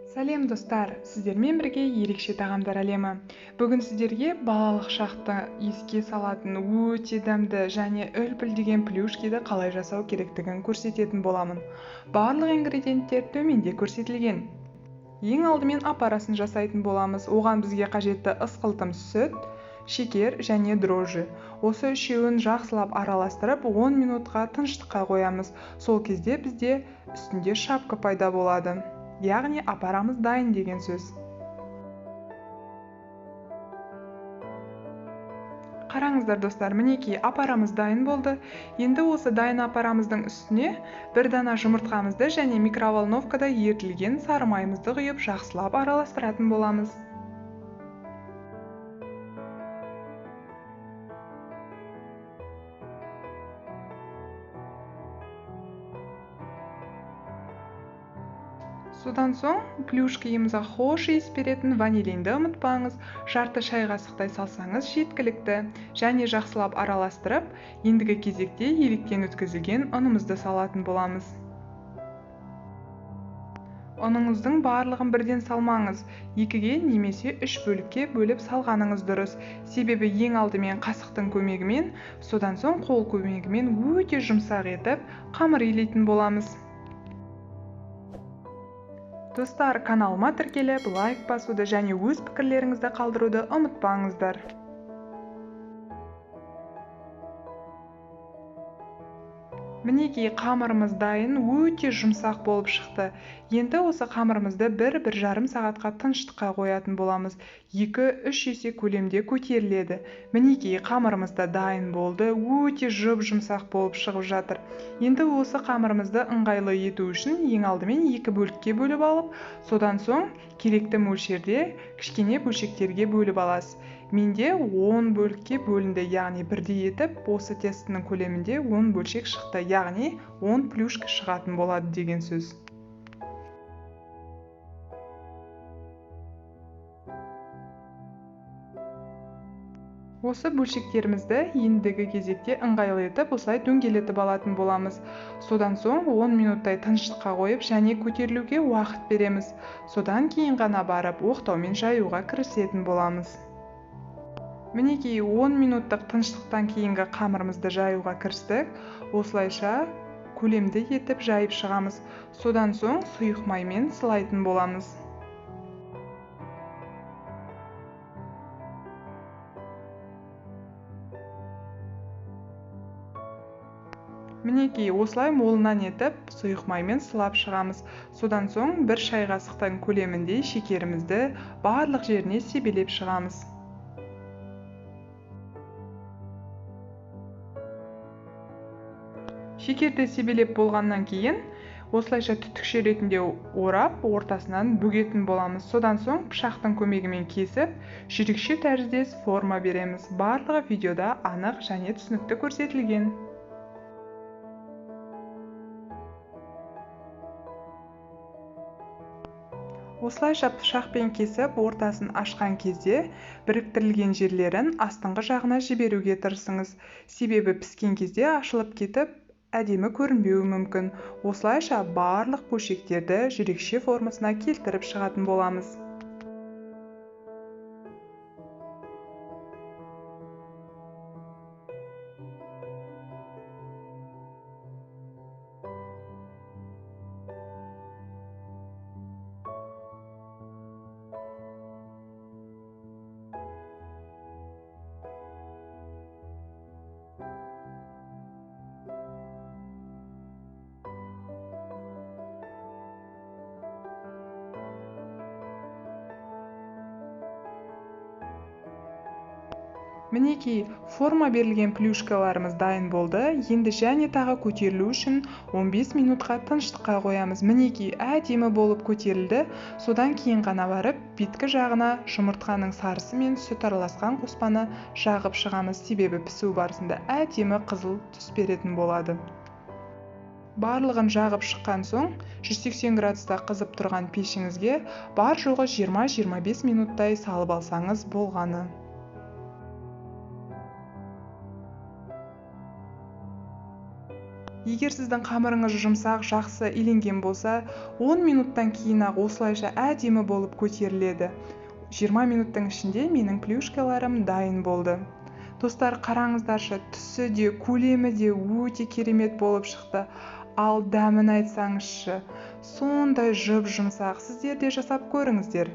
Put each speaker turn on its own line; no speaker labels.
Сәлем достар, сіздермен бірге ерекше тағамдар әлемі. Бүгін сіздерге балалық шақты еске салатын өте дәмді және үлпілдеген плюшкиді қалай жасау керектігін көрсететін боламын. Барлық ингредиенттер төменде көрсетілген. Ең алдымен апарасын жасайтын боламыз. Оған бізге қажетті ысқылтым сүт, шекер және дрожжи. Осы үшеуін жақсылап араластырып, 10 минутқа тыныштыққа қоямыз. Сол кезде бізде үстінде шапка пайда болады. Яғни апарамыз дайын деген сөз. Қараңыздар достар, мінекей апарамыз дайын болды. Енді осы дайын апарамыздың үстіне бір дана жұмыртқамызды және микроволновкада ерітілген сары майымызды құйып жақсылап араластыратын боламыз. Содан соң плюшкиімізге хош иіс беретін ванилинді ұмытпаңыз, жарты шай қасықтай салсаңыз жеткілікті. Және жақсылап араластырып, ендігі кезекте електен өткізілген ұнымызды салатын боламыз. Ұныңыздың барлығын бірден салмаңыз, 2-ге немесе 3 бөлікке бөліп салғаныңыз дұрыс. Себебі ең алдымен қасықтың көмегімен, содан соң қол көмегімен өте жұмсақ етіп қамыр илейтін боламыз. Достар, каналыма тіркеліп, лайк басуды және өз пікірлеріңізді қалдыруды ұмытпаңыздар. Мінекей қамырымыз дайын, өте жұмсақ болып шықты. Енді осы қамырымызды 1-1,5 сағатқа тыныштыққа қоятын боламыз. 2-3 есе көлемде көтеріледі. Мінекей қамырымыз да дайын болды, өте жұп-жұмсақ болып шығып жатыр. Енді осы қамырымызды ыңғайлы ету үшін ең алдымен 2 бөлікке бөліп алып, содан соң керекті мөлшерде кішкене бөлшектерге бөліп аласыз. Менде 10 бөлікке бөлінді, яғни бірдей етіп осы тестінің көлемінде 10 бөлшек шықты, яғни 10 плюшка шығатын болады деген сөз. Осы бөлшектерімізді ендігі кезекте ыңғайлы етіп осылай дөңгелетіп алатын боламыз. Содан соң 10 минуттай тыныштыққа қойып және көтерілуге уақыт береміз. Содан кейін ғана барып оқтаумен жаюға кірісетін боламыз. Мінекей 10 минуттық тыныштықтан кейінгі қамырымызды жаюға кірістік. Осылайша көлемді етіп жайып шығамыз. Содан соң сұйық маймен сылайтын боламыз. Мінекей осылай молынан етіп сұйық маймен сылап шығамыз. Содан соң бір шай қасықтан көлеміндей шекерімізді барлық жеріне себелеп шығамыз. Шекерді себелеп болғаннан кейін осылайша түтікше ретінде орап, ортасынан бүгетін боламыз. Содан соң пышақтың көмегімен кесіп, жүрекше тәріздес форма береміз. Барлығы видеода анық және түсінікті көрсетілген. Осылайша пышақпен кесіп, ортасын ашқан кезде біріктірілген жерлерін астыңғы жағына жіберуге тырысыңыз. Себебі піскен кезде ашылып кетіп, әдемі көрінбеуі мүмкін. Осылайша барлық бөлшектерді жүрекше формасына келтіріп шығатын боламыз. Мінекей, форма берілген плюшкаларымыз дайын болды. Енді және тағы көтерілу үшін 15 минутқа тыныштыққа қоямыз. Мінекей, әдемі болып көтерілді. Содан кейін ғана барып, беткі жағына жұмыртқаның сарысы мен сүт араласқан қоспаны жағып шығамыз. Себебі пісу барысында әдемі қызыл түс беретін болады. Барлығын жағып шыққан соң 180 градуста қызып тұрған пешіңізге бар жоғы 20-25 минуттай салып алсаңыз болғаны. Егер сіздің қамырыңыз жұмсақ, жақсы иленген болса, 10 минуттан кейін-ақ осылайша әдемі болып көтеріледі. 20 минуттың ішінде менің плюшкаларым дайын болды. Достар, қараңыздаршы, түсі де, көлемі де өте керемет болып шықты. Ал дәмін айтсаңызшы, сондай жұп-жұмсақ. Сіздер де жасап көріңіздер.